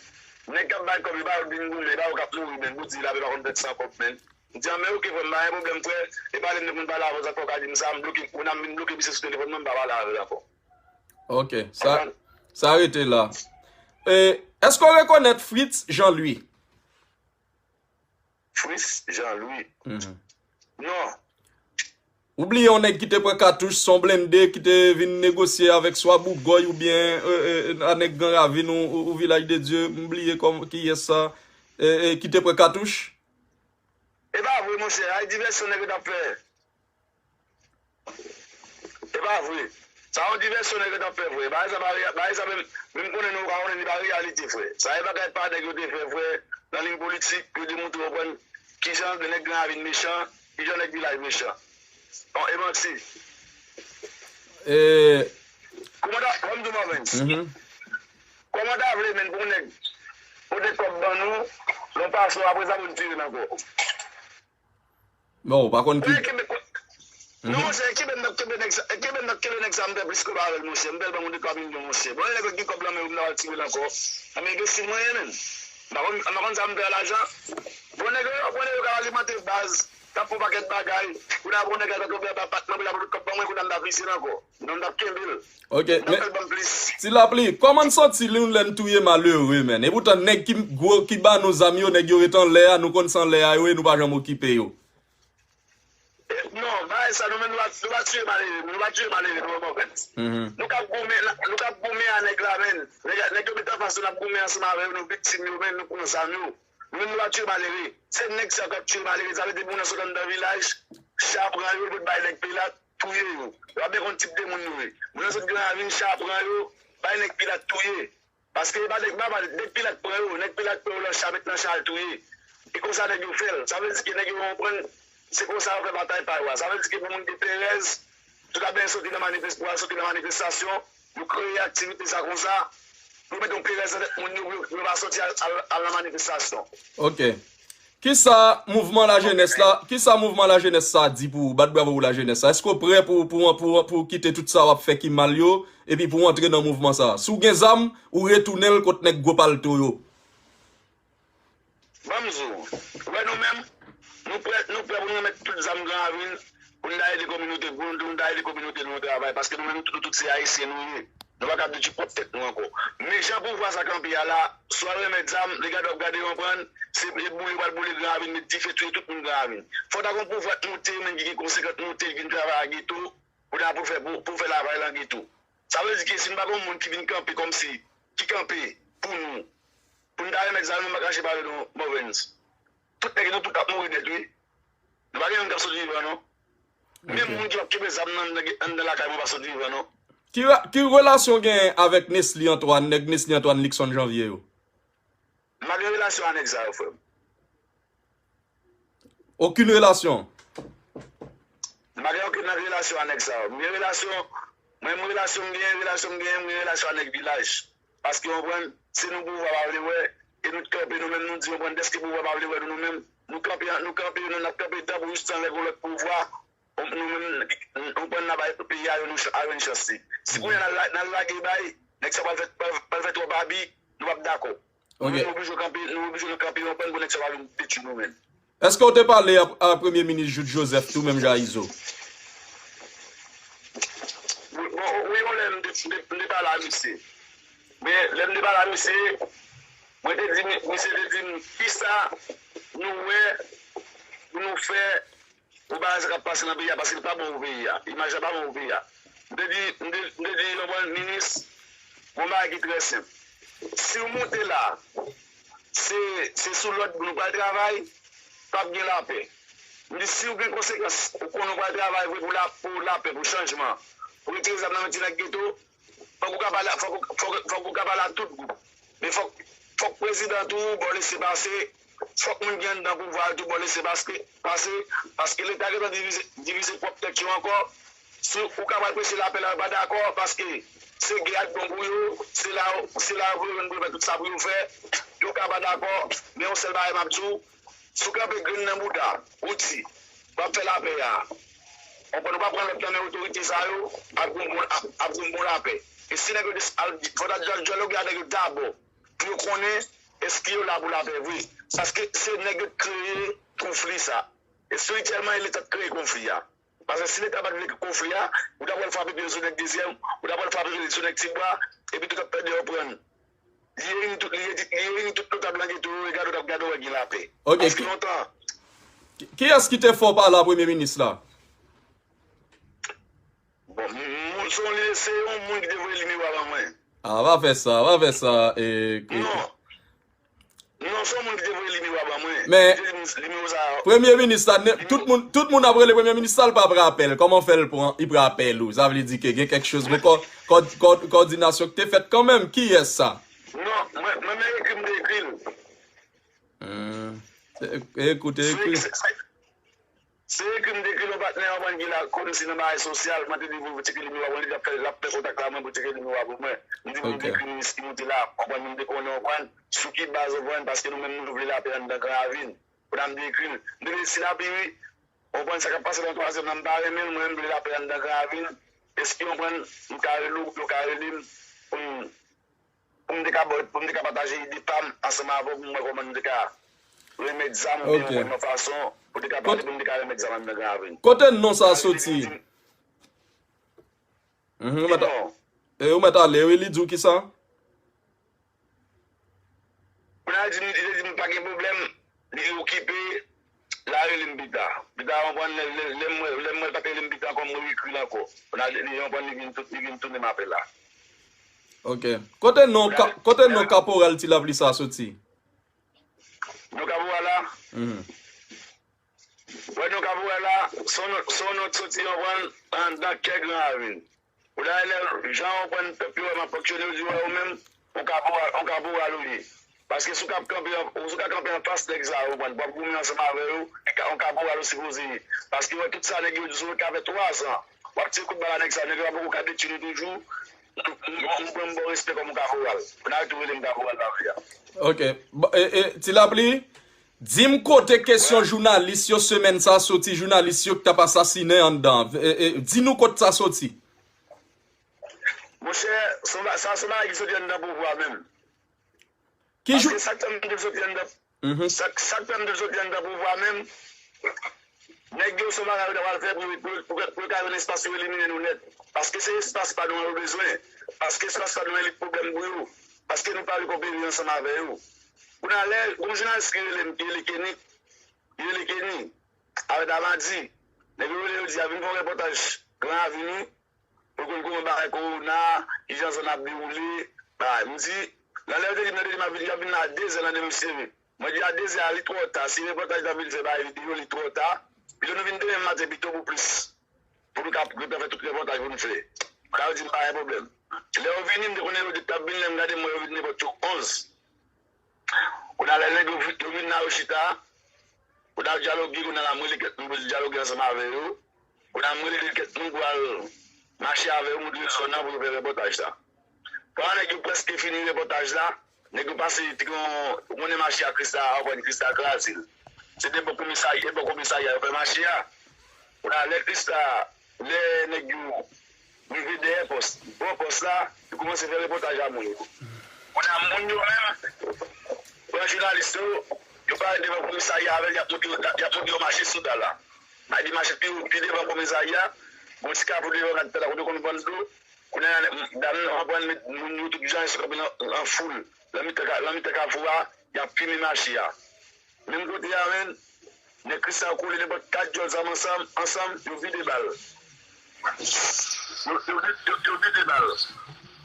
Nèg k ap bay kòb yo, pa yo k vin goumen, pa yo k ap mouri, menn. Pou di lapè pa konn fèt san kòb, menn. M di, anben, ok, frè m, pa gen pwoblèm, frè. E pale m de pou n pale avè w, sa k fè w ka di m sa, m bloke, ou nan, m bloke misye sou telefòn mwen, m pa pale avè l ankò. Ok, sa, sa rete la. E, èske w rekonèt Fritz Jean Louis? Fritz Jean Louis? Mhm. Non. Ou bliye yon nèg ki te pran katouch, se yon blende ki te vin negosye avèk swa Bougòy oubyen, e, e, a nèg Gran Ravin ou, ou, ou Vilaj de Dye, m bliye kòm, kiyès sa, e, e, ki te pran katouch? E pa vre, monchè, ay divèsyon nèg yo t ap fè. E pa vre. Sa yon divèsyon nèg yo t ap fè vre. Bagay sa pa reya-, bagay sa menm, menm konnen nou pa konnen li pa reyalite, frè. Sa e bagay pa nèg yo te fè, frè, nan liy politik, pou yo demontre w konn kijan nèg Gran Ravin mechan, kijan nèg Vilaj mechan. Bon, e manti. E. Kòman ta, kòm di Mòvens. Mhm. Kòman ta vle, menn, pou nèg pote kòb ban nou, lè w pase w apre sa pou n tire l ankò? Bon, ou pa konn ki. Kenbe, non, monchè, kenbe m nan kenbe nèg sa, kenbe m nan kenbe nèg sa, m fè plis kòb avè l, monchè. M fè l ban mwen de twa milyon, monchè. Bon, nèg yo gen kòb nan men yo, m ta pral tire l ankò. Anben, gen si mwen, menn. M pa konn, m pa konn sa m fè a lajan. Bon, nèg yo, bon, nèg yo ka alimante baz, k ap fè yon pakèt bagay. Kounye a, bon, nèg la ta tonbe anba pat mwen, pou l ap pot kòb ban mwen, kounye a m ta vize l ankò. Non, m t ap kenbe l. Ok, men, Ti Lapli, kòman n santi nou lè n touye malere, menn? E poutan nèg ki gwo, ki ba nou zam yo, nèg yo ret anlè a, nou konn se anlè a yo ye, nou pa janm okipe yo. Non, bagay sa, nou menm, nou pa, nou pa tiye malere, nou pa tiye malere, nou, Mòvens. Mhm. Nou k ap goumen, nou k ap goumen a nèg la, menn. Nèg, nèg yo met anfas nou, n ap goumen ansanm avè yo, nou viktim yo, menn, nou pran zam yo. Nou menm nou pa tiye malere. Se nèg sa yo k ap tiye malere. Sa vle di moun nan sot anndan vilaj, cha pran yo, yo bay nèg Pilat, touye yo. Yo pa byen konn tip de moun yo ye. Moun nan sot Gran Ravin, cha pran yo, bay nèg Pilat touye. Paske e pa nèg, pa, pa, nèg Pilat pran yo, nèg Pilat pran yo nan cha, met nan cha, al touye. E konsa nèg yo fè l. Sa vle di ke nèg yo konprann, se konsa yo fè batay pa yo a. Sa vle di ke pou moun gen perèz, tout ap benyen soti nan manifes-, pou al soti nan manifestasyon, yo kreye aktivite sa konsa, yo mete yon perèz nan tèt moun yo, pou yo, pou yo pa soti al, al, al nan manifestasyon. Ok. Kisa mouvman lajenès la, kisa mouvman lajenès sa di pou ou? Bat bravo pou lajenès sa. Èske w prè pou, pou, pou, pou kite tout sa w ap fè ki mal yo, epi pou w antre nan mouvman sa? Si w gen zam, ou retounen l kot nèg gwo palto yo. Ban m di w, ou wè nou menm, nou prè, nou prè pou nou remèt tout zam Gran Ravin, pou nou ta ede kominote, pou nou, pou nou ta ede kominote nou travay, paske nou menm, nou tout se Ayisyen nou ye. Nou pa ka detwi pwòp tèt nou ankò. Men jan pouvwa sa kanpe a la, swa l remèt zam, lè gade w ap gade, konprann, se boule, pral boule Gran Ravin, met dife, touye tout moun Gran Ravin. Fò ta gon pouvwa k monte, menm ki gen konsekans monte, vin travay a geto, pou ta, pou fè, pou, pou fè travay lan geto. Sa vle di ke si n pa gon moun ki vin kanpe kòmsi, ki kanpe pou nou, pou n ta remèt zam, nou pa kache pale non, Mòvens. Tout nèg nou tout ap mouri nèt, wi. Nou pa gen youn k ap soti vivan, non. Menm moun ki p ap kenbe zam nan anndan lakay mwen pa soti vivan, non. Ki, ra- ki relasyon w genyen avèk Nesly Antoine, nèg Nesly Antoine, Luckson Janvier yo? M pa gen relasyon a nèg sa yo, frè m. Okenn relasyon? M pa gen okenn relasyon a nèg sa yo. M gen relasyon, mwen, m relasyon m genyen, relasyon m genyen, m gen relasyon a nèg vilaj. Paske, w konprann, se nou pouvwa pa vle wè, e nou t kanpe, nou menm nou di, w konprann, dèske pouvwa pa vle wè nou, nou menm, nou kanpe, nou kanpe, nou, n ap kanpe tanpou jistan lè gon lòt pouvwa, nou menm, w konprann, n a bay peyi a yon, a yon chans li. Si kounye a n al la- n al lage bay, nèg sa pral fè, pral, pral fè twòp abi, nou p ap dakò. Nou menm, nou oblije kanpe, nou oblije nou kanpe yon pwen pou nèg sa pa vin detwi nou menm. Èske w te pale a, a Premye Minis Jouthe Joseph tou, menm jan a Izo? Wi, bon, wi, yon lè m te, m te, m te pale a misye. Men, lè m te pale a misye, mwen te di, mi- misye te di m, kisa nou wè pou nou fè pou bagay sa k ap pase nan peyi a, paske l pa bon pou peyi a. Imaj la pa bon pou peyi a. M te di, m te, m te di, yon bon minis, yon bagay ki trè senp. Si w monte la, se, se sou lòd nou pral travay, p ap gen lapè. M di, si w gen konsekans, ou konnen w pral travay vre pou la, pou lapè, pou chanjman, pou retire zam nan men ti nèg geto, fòk ou ka pale, fòk, fòk, fòk ou ka pale a tout gwoup. Men fòk, fòk prezidan tou ba w lese pase, fòk moun ki anndan pouvwa yo tou ba w lese pase, pase, paske Leta gentan divize, divize pwòp tèt yo ankò. Si ou ka pral preche lapè la, yo pa dakò, paske se gè ak bon pou yo, se la, se la yo vle jwenn pou yo fè tout sa pou yo fè, yo ka pa dakò, men yon sèl bagay m ap di w, si w kanpe grenn nan bouda, ou di, w ap fè lapè a. Ou konn ou pa pran lòd nan men otorite sa yo, ap gon bon, ap, ap gon bon lapè. E si nèg yo dis-, al, fò ta dyal-, dyaloge a nèg yo dabò, pou yo konnen èske yo la pou lapè vre. Paske se nèg yo k kreye konfli sa. Espirityèlman, e Leta k kreye konfli a. Paske si Leta pa t vle konfli a, ou ta pral frape pye l sou nèg dezyèm, ou ta pral frape pye l sou nèg Tibwa, epi tout ap pèdi yo pran. Li reyini tout, li reyini tout notab lan geto yo, e gade w t ap gade w wè gen lapè. Ok, paske ki, lontan, ki, kiyès ki te fè w pale a Premye Minis la? Bon, m- m- se yon li- se yon moun ki te voye nimewo a ban mwen. A, pa fè sa, pa fè sa, e, e, non. Non, se yon moun ki te voye nimewo a ban mwen. Men, li te di m nimewo sa a, Premye Minis la, ne- tout moun, tout moun ap rele Premye Minis la, l p ap rapè l. Kòman fè l pran, li p rapè l ou? Sa vle di ke gen kèk choz, bon, kò, kò, kò, kòdinasyon ki te fèt kanmenm. Kiyès sa? Non, mwen, mwen menm ekri m te ekri l. Hmm. E- Ekoute, ekri. Se- se- Se ekri m te ekri yon patnè, w konprann, ki la, kòmsi nan bagay sosyal, mwen te di pou tcheke nimewo a, bon, li t ap fè, l ap fè kontak la, mwen pou tcheke nimewo a pou mwen. M di pou l te ekri minis ki monte la, w konprann, m te konnen, w konprann, sou ki baz, w konprann, paske nou menm nou vle lapè anndan Gran Ravin. Kounye a m te ekri l. M te di si l ap ri, w konprann, sa k ap pase nan twazyèm nan, m pa renmen l, mwen menm m vle lapè anndan Gran Ravin. Èske, w konprann, m ka rele w, yo ka rele m, pou m pou m te ka ba w, pou m te ka pataje ide pa m ansanm avè w, pou m wè kòman nou te ka remèt zam, oubyen yon fason pou te ka pale, pou m te ka remèt zam anndan Gran Ravin. Kote non sa soti? Mhm, ou mèt a- e, ou mèt ale, wi, li di w kisa? Kounye a, li di m, li te di m pa gen pwoblèm, li okipe, l a rele m pita. Pita, w konprann, lè, lè, lè m wè, lè m wè l pa t rele m pita ankò, m reekri l ankò. Kounye a, li, w konprann, li vin tou-, li vin tounen m apèl la. Ok. Kote non, ka- kote non kaporal Ti Lapli sa soti? Non kaporal la? Mhm. Wè, nou ka pou wè la, se yon nòt, se yon nòt soti, w konprann, anndan kè Gran Ravin. Ou dayè lè jan w konprann pèp yo wè m ap fonksyone, yo di, wè, ou menm, yon kaporal, yon kaporal ou ye. Paske si w ka kanpe, si w ka kanpe anfas nèg sa yo, w konprann, w ap goumen ansanm avè yo, yon kaporal ou sipoze ye. Paske wè tout sa nèg yo di sou ou, ka fè twa zan. W ap tire kout bal a nèg sa, nèg yo pa poko ka detwi nou toujou. M pran m ba w respè kòm yon kaporal. Pou n arete rele m kaporal pa vre a. Ok. Bon, e, e, Ti Lapli, di m kote kesyon jounalis yo semèn sa soti, jounalis yo ki t ap asasinen anndan. E, e, di nou kot sa soti. Monchè, se yon ba- sa se yon bagay ki soti anndan pouvwa menm. Ki jou Paske sa k fè m di l soti anndan Mhm. Sa, sa k fè m di l soti anndan pouvwa menm, nèg yo se yon bagay yo ta pral fè pou, pou, pou, pou yo ka jwenn espas yo elimine nou nèt. Paske se espas pa nou an yo bezwen. Paske espas pa nou an li pwoblèm pou yo. Paske nou pa vle konpere ansanm avè yo. Kounye a lè, gon jounalis ki rele m, ki rele Kenny, ki rele Kenny, avè Damadi, nèg yo rele yo di a vin fè yon repòtaj Gran Ravin wi. Pou l konn kòman bagay kowona, kijan sa n ap dewoule, bagay. M di, nan lè yo te di m, yo te di m ap vin, y ap vin la a dezè nan demen, mesye. Mwen di a dezè a, li twò ta. Si repòtaj nan vin fè bagay videyo, li twò ta. Pito nou vin demen maten pito pou plis. Pou nou ka gentan fè tout repòtaj pou nou fè. Sa yo di m pa gen pwoblèm. Lè yo vini, m te konnen yo di t ap vin, lè m gade m wè yo vin nenpòt yo onz. Kounye a lè nèg yo vi- yo vin la yo chita, kounye a yo dyaloge, kounye a la m rele kèt mwen pou l dyaloge ansanm avè yo. Kounye a m rele kèt mwen pou al mache avè yo, montre yo zòn nan pou yo fè repòtaj sa. Pandan nèg yo prèske fini repòtaj la, nèg yo pase, te gen yon, ou konnen mache a Krista, ou konn Krista kraze l. Se te bò komisarya, bò komisarya yo fè mache a. Kounye a lè Krista, lè nèg yo rive dèyè pòs, bò pòs la, yo kòmanse fè repòtaj a moun yo. Kounye a moun yo menm, pran jounalis yo, yo pare devan komisarya avè l, y ap montre yo, y ap montre yo mache sou dal la. Ay di mache pi, pi devan komisarya, gon ti kafou devan kat tèt la kote yo konn vann dlo. Kounye a dam nan pran met moun yo tout jan, yo kanpe nan, nan foul, nan mitan ka- nan mitan kafou a, y ap fimen mache a. Menm kote a menm, nèg Kristan yo kole nenpòt kat djòl zam ansanm, ansanm, yo vide bal. Yo, yo, yo, yo vide bal.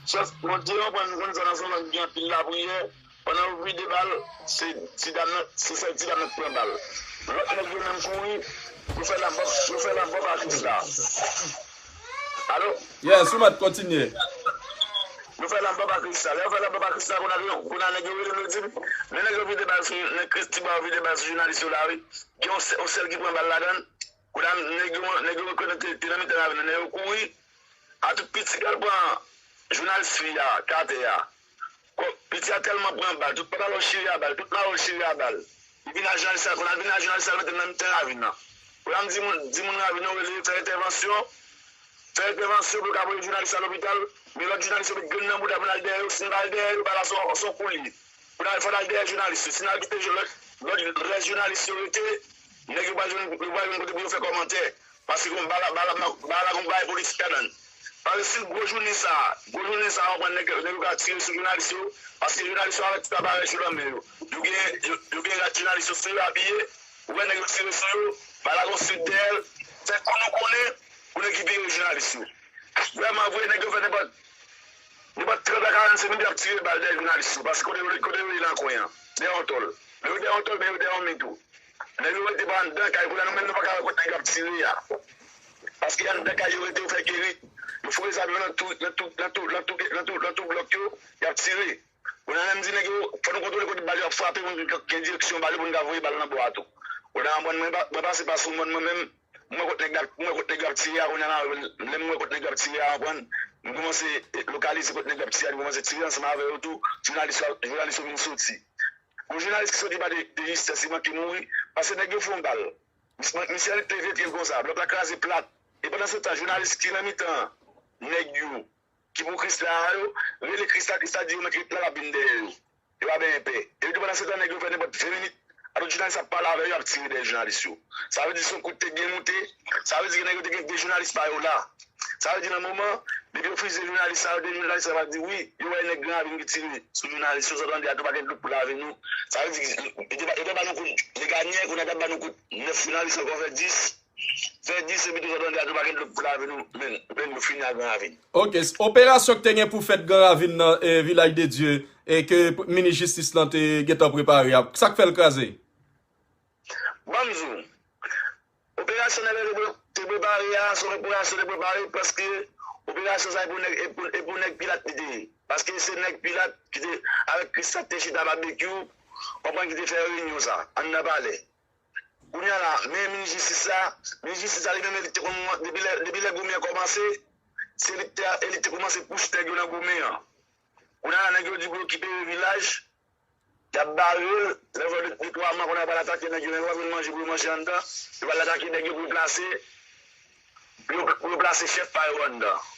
Chans, Bondye, yo pran nou konn sa nan zòn nan gen anpil lapriyè. Pandan yo vide bal, se ti dam nan, se sèl ti dam nan ki pran bal. Lòt nèg yo menm kouri, yo fè lanbòb, yo fè lanbòb a Kristan. Alo? Yes, ou mèt kontinye. Yo fè lanbòb a Kristan. Lè yo fè lanbòb a Kristan, kounye a, kounye a nèg yo rele m, yo di m, men nèg yo vide bal sou, nèg Kris- ti bwa yo vide bal sou jounalis yo la, wi. Gen yon sè- yon sèl ki pran bal ladan l. Kounye a, nèg yo, nèg yo rekonèt te, te nan mitan ravin nan, nèg yo kouri. A tout piti k al pran jounalis fi a, k atè a. Kò- Piti a tèlman pran bal, tout pantalon chire a bal, tout mayo chire a bal. Li vin a jounalis la, kounye a l vin a jounalis la, l mete l nan mitan ravin nan. Kounye a m di moun, di moun ravin nan, rele, fè entèvansyon, fè entèvansyon pou yo ka voye jounalis la lopital, men lòt jounalis yo met grenn nan bouda pou n al dèyè yo, si n pa al dèyè yo, bal la se yon, se yon kou l ye. Pou n al, fò n al dèyè jounalis yo. Si n al kite lòt, lòt, rès jounalis yo rete, nèg yo pral jwenn, yo pral jwenn kote pou yo fè kòmantè. Paske gon bal la, bal la, bal la gon bagay politik ladan l. Paske si gwo jounen sa, gwo jounen sa, w konprann nèg, nèg yo ka tire sou jounalis yo, paske jounalis yo avèk tout aparèy yo nan men yo. Yo gen, yo, yo gen rad jounalis yo sou yo apiye, ou wè nèg yo tire sou yo, bal la gon sik dèyè l, fè kou nou konnen, pou rekipere jounalis yo. Vrèman vre, nèg yo fè nenpòt, nenpòt trant a karannsenk minit y ap tire bal dèyè jounalis yo, paske kote yo, kote yo ye nan kwen an, dèyè yon tòl. Men yo dèyè yon tòl, men yo dèyè yon mi tou. Nèg yo rete pa anndan kay, kounye a nou menm nou pa ka wè kot nèg yo ap tire a. Paske anndan kay yo rete, yo fè keri, yo foure zam yo nan tou, nan tou, nan tou, nan tou, nan tou, nan tou blòk yo, y ap tire. Kounye a, lè m di nèg yo, fò nou kontwole kote bal yo ap frape, pou n gen direksyon bal yo, pou n ka voye bal nan bò a tou. Kounye a, mwen, mwen pa- mwen pase pa sou mòn mwen menm, m wè kot nèg la- m wè kot nèg yo ap tire a, kounye a la, lè m wè kot nèg yo ap tire a, w konprann, m kòmanse lokalize kot nèg yo ap tire a, m kòmanse tire ansanm avè yo tou, jounalis yo, jounalis yo vin soti. Yon jounalis ki soti pa de, de Jistès, li manke mouri, paske nèg yo fè yon bal. Misye, misye te veye tire l konsa, blòk la kraze plat. E pandan se tan, jounalis ki nan mitan nèg yo, ki pou Krisla a yo, rele Krisla, Krisla di yo mèt ret la, l ap vin dèyè yo. Yo pa benyen pè. Epi tou pandan se tan, nèg yo fè nenpòt ven minit, a tout jounalis ap pale avè yo, y ap tire dèyè jounalis yo. Sa vle di se yon kout te byen moute, sa vle di ke nèg yo te gen de jounalis pa yo la. Sa vle di nan moman, depi yo fiziye jounalis sa yo, de jounalis sa yo pa di wi, yo wè nèg Gran Ravin ki tire sou jounalis yo, sa w tande a tou pa gen dlo pou lave nou. Sa vle di, yo te ba- yo te ba nou kout Leganyen, kounye a t ap ba nou kout nèf jounalis ankò fè dis. Fè dis epi tou sa w tande a tou pa gen dlo pou lave nou, men, men nou fini a Gran Ravin. Ok, s- operasyon ki te gen pou fèt Gran Ravin nan, eh, Vilaj de Dye, e ke p- minis jistis lan te gentan prepare a, sa k fè l kraze? Ban m di w, Operasyon nèg yo te, te prepare a, se yon operasyon te prepare paske operasyon sa e pou nèg, e pou, e pou nèg Pilat li te ye. Paske se nèg Pilat ki te, avèk Kris la te chita babekyou, konprann ki te fè reyinyon sa, anndan palè. Kounye a la, men minis jistis la, minis jistis la li menm li te konn, depi lè, depi lè goumen an kòmanse, se li te, e li te kòmanse pouse nèg yo nan goumen an. Kounye a la, nèg yo di pou yo kite vilaj, y ap bare l, lè yo fè de, de twa mwa, kounye a yo pral atake nèg yo, nèg yo pa jwenn manje pou yo manje anndan, yo pral atake nèg yo pou yo plase, pou yo, pou yo plase chèf pa yo anndan.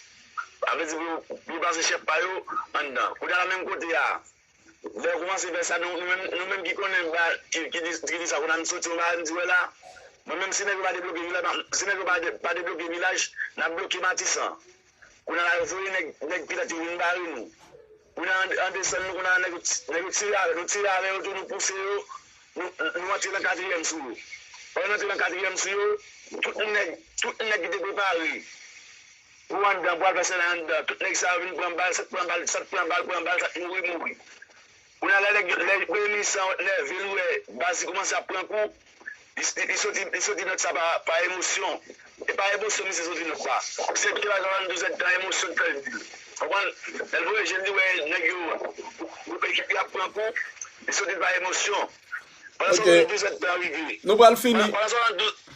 Sa vle di pou yo, pou yo plase chèf pa yo anndan. Kounye a la, menm kote a, lè yo kòmanse fè sa, nou, nou menm, nou menm ki konnen, ba, ki, ki di, ki di sa, kounye a nou soti yon bagay, nou di, wè la, mwen menm, si nèg yo pa debloke vilaj, si nèg yo pa de, pa debloke vilaj, n ap bloke Matisan. Kounye a la, yo voye nèg, nèg Pilat yo vin bare nou. Kounye a, an, an desann, nou, kounye a, nèg yo ti-, nèg yo tire avè, nou tire avè yo tou, nou pouse yo, nou, nou antre nan katriyèm sou yo. Pandan nou antre nan katriyèm sou yo, tout nèg, tout nèg ki te prepare pou anndan, pou al fè sèn anndan, tout nèg sa yo vin pran bal, sa k pran bal, sa k pran bal, pran bal, sa k mouri, mouri. Kounye a, lè nèg, lè premye minis lan nève, l wè baz li kòmanse ap pran kou, li, li, li soti, li soti nòt sa pa, pa emosyon. E pa emosyon misye soti nòt sa. Se te la swasann douz èdtan emosyon k fè l di l. Konprann? Lè l voye je l, li wè nèg yo, ekip yo ap pran kou, li soti pa emosyon. Pandan swasann douz èdtan rive. Nou pral fini. Pandan, pandan swasann douz,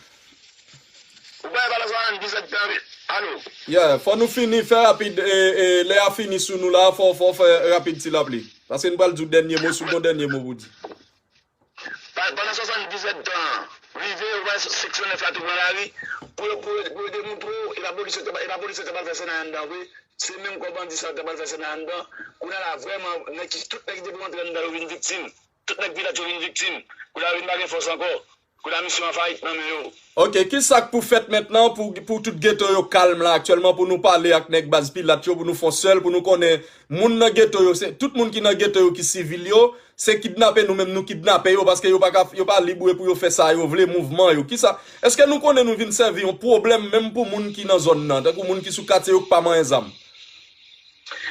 ou pa wè pandan swasann douz èdtan rive. Alo? Yeah, fò nou fini, fè rapid, e, e, lè a fini sou nou la, fò, fò fè rapid ti lapli. Paske n pral di w dènye mo, si w gon dènye mo pou w di. Pa-, pandan swasann douz èdtan an, rive, ou wè seksyon nèf la tou pran lari, pou yo, pou yo, pou yo demontre w, e pa polis yo te, e pa polis yo te pral fè sèn anndan vre, se menm kò bandi sa yo te pral fè sèn anndan. Kounye a la, vrèman, nèg ki, tout nèg ki te pou antre anndan yo vin viktim. Tout nèg Pilat yo vin viktim. Kounye a vin pa gen fòs ankò. Kounye a misyon an fayit nan men yo. Ok, ki sa k pou fèt mentnan pou, pou tout geto yo kalm la aktyèlman, pou nou pale ak nèg baz Pilat yo, pou nou fè yon sèl, pou nou konnen moun nan geto yo, se tout moun ki nan geto yo ki sivil yo, se kidnape nou menm nou kidnape yo, paske yo pa ka, yo pa lib pou yo fè sa yo vle, mouvman yo. Kisa, èske nou konnen nou vin sèvi yon pwoblèm menm pou moun ki nan zòn nan, tankou moun ki sou katye yo ki pa manyen zam?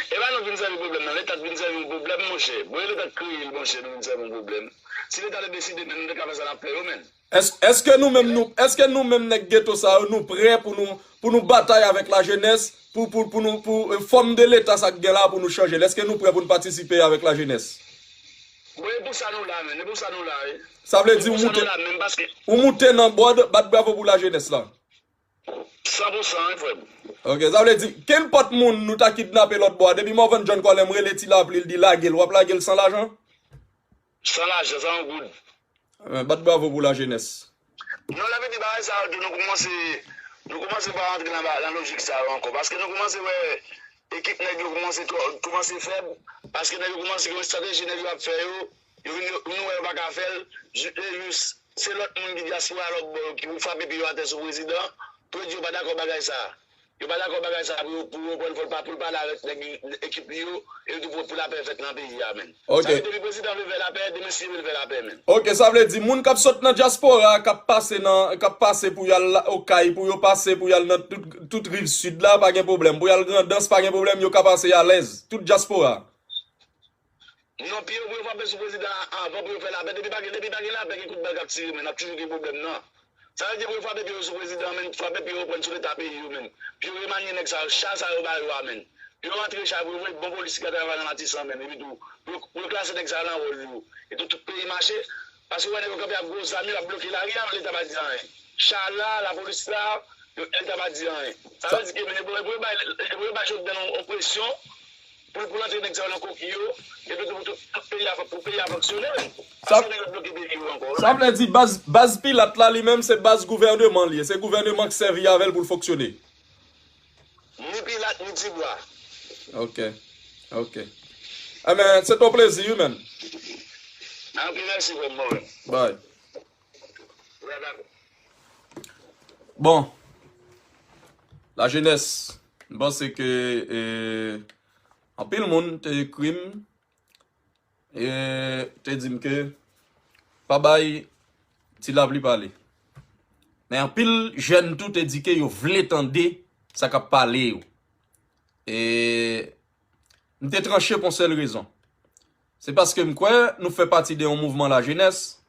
E pa nou k vin sèvi pwoblèm nan, Leta k vin sèvi yon pwoblèm, monchè. Bon, e Leta k kreye l, monchè, nou vin sèvi yon pwoblèm. Si Leta te deside, men nou te ka fè sa n ap fè yo, men. Èske, èske nou menm nou, èske nou menm nèg geto sa yo, nou prè pou nou, pou nou batay avèk lajenès, pou, pou, pou nou, pou, e, fòm de Leta sa k gen la pou nou chanje l? Èske nou prè pou nou patisipe avèk lajenès? Bon, e pou sa nou la, men, e pou sa nou la, wi. Sa vle di ou moute, ou moute nan bòd, bat bravo pou lajenès la. San pou san, wi, frè m. Ok, sa vle di, kenpòt moun nou ta kidnape lòt bò a, depi Morvan John Colem rele Ti Lapli, l di lage l, w ap lage l san lajan? San lajan, san yon goud. Eh, bat bravo pou lajenès. Non, lè vini bagay sa yo tou, nou kòmanse, nou kòmanse pa rantre nan ba-, nan lojik sa yo ankò. Paske nou kòmanse wè ekip nèg yo kòmanse twò, kòmanse fèb. Paske nèg yo kòmanse gen yon estrateji nèg yo ap fè yo. Yo vin, yo, nou wè yo pa ka fè l. Ju-, e jis, se lòt moun ki dyaspora lòt bò yo ki pou frape pye yo atè sou prezidan. Pou yo di yo pa dakò bagay sa. Yo pa dakò bagay sa pou yo, pou yo pran fòl pa pou l pale avèk nèg ekip li yo, e tou pou, pou lapè fèt nan peyi a, men. Ok. Sa vle di depi prezidan vle fè lapè, demen si yo vle fè lapè, men. Ok, sa vle di moun k ap sot nan dyaspora, k ap pase nan, k ap pase pou y al la, Okay, pou yo pase pou y al nan tout, tout riv sid la, pa gen pwoblèm. Pou y al Grandans, pa gen pwoblèm, yo ka pase alèz. Tout dyaspora. Non, pye yo pou yo frape sou prezidan an avan pou yo fè lapè. Depi pa gen, depi pa gen lapè, gen kout bal k ap tire, men n ap toujou gen pwoblèm nan. Sa vle di pou yo frape pye yo sou prezidan an, men frape pye yo pran sou leta peyi yo, men. Pou yo remanye nèg sa yo, cha sa yo ba yo a, men. Pou yo rantre cha pou yo voye bon polis ki ka travay nan Matisan, men. Epi tou, pou yo, pou yo klase nèg sa yo nan wòl yo. Epi tou, tout peyi mache. Paske ou wè nèg yo kanpe ak gwo zam yo, y ap bloke lari a, men leta pa di anyen. Cha la, lapolis la, yo, leta pa di anyen. Sa vle di ke, men, pou, pou yo bay, pou yo bay Jovenel yon, yon presyon, pou, pou l antre nèg sa yo nan koki yo, epi tou, pou tout, tout peyi a, pou peyi a fonksyone, men. Sa, paske nèg yo bloke peyi yo ankò, sa vle di baz, baz Pilat la, li menm, se baz gouvèneman li ye. Se gouvèneman k sèvi avè l pou l fonksyone. Ni Pilat, ni Tibwa. Ok. Ok. Enben, se te yon plezi, wi, man. Anpil mèsi, frè m, mwen. Bye. Wè, dakò. Bon. Lajenès, m panse ke, e, anpil moun te ekri m, e, te di m ke pa bay Ti Lapli pale. Men anpil jèn tou te di ke yo vle tande sa k ap pale yo. E m te tranche pou yon sèl rezon. Se paske m kwè nou fè pati de yon mouvman lajenès.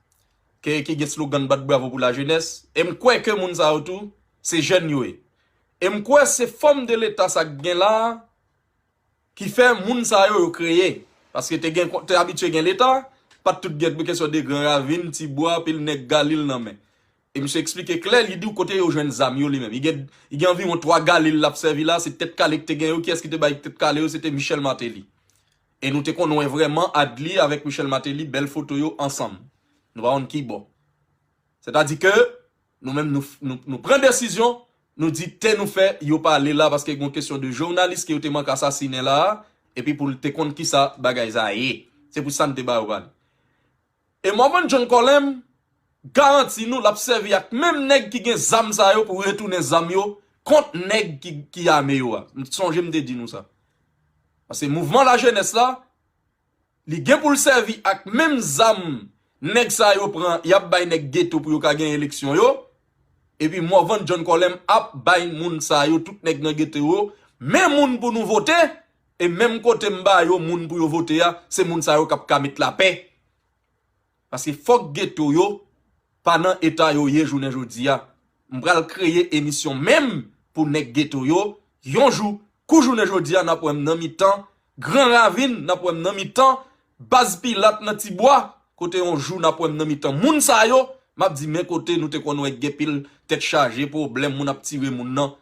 ke, ki gen slogan bat bravo pou lajenès. E m kwè ke moun sa yo tou, se jèn yo ye. E m kwè se fòm de leta sa k gen la a, ki fè moun sa yo, yo kreye. Paske te gen, te abitye gen leta, pa t tout gen kesyon de Gran Ravin, Ti Bwa, pil nèg Galil nan men. E misye eksplike klè, li di w kote yo jwenn zam yo li menm. Li gen, li gen anviwon twa Galil l ap sèvi la, se Tèt Kale ki te gen yo, kiyès ki te bay Tèt Kale yo, se te Michel Martelly. E nou te konn wè vrèman Adly avèk Michel Martelly, bèl foto yo ansanm. Nou pa konn ki bò. Sètadi ke nou menm nou, nou, nou pran desizyon, nou di te nou fè, yo pa ale la paske gen kesyon de jounalis ke yo te manke asasinen la a, epi pou l te konn kisa bagay sa ye. Se pou sa n te ba yo pale. E Morvan John Colem garanti nou l ap sèvi ak menm nèg ki gen zam sa yo pou retounen zam yo kont nèg ki, ki ame yo a. M sonje m te di nou sa. Paske mouvman lajenès la, li gen pou l sèvi ak menm zam nèg sa yo pran, y ap bay nèg geto pou yo ka gen eleksyon yo. Epi Morvan John Colem ap bay moun sa yo, tout nèg nan geto yo, men moun pou nou vote, e menm kote m ba yo moun pou yo vote a, se moun sa yo k ap ka met lapè. Paske fòk geto yo pa nan eta yo ye jounen jodi a. M pral kreye emisyon menm pou nèg geto yo, yon jou, kou jounen jodi a, n ap wè m nan mitan Gran Ravin, n ap wè m nan mitan Baz Pilat nan Ti Bwa, kote yon jou n ap wè m nan mitan moun sa yo, m ap di men kote nou te konn wè gen pil tèt chaje, pwoblèm, moun ap tire moun nan,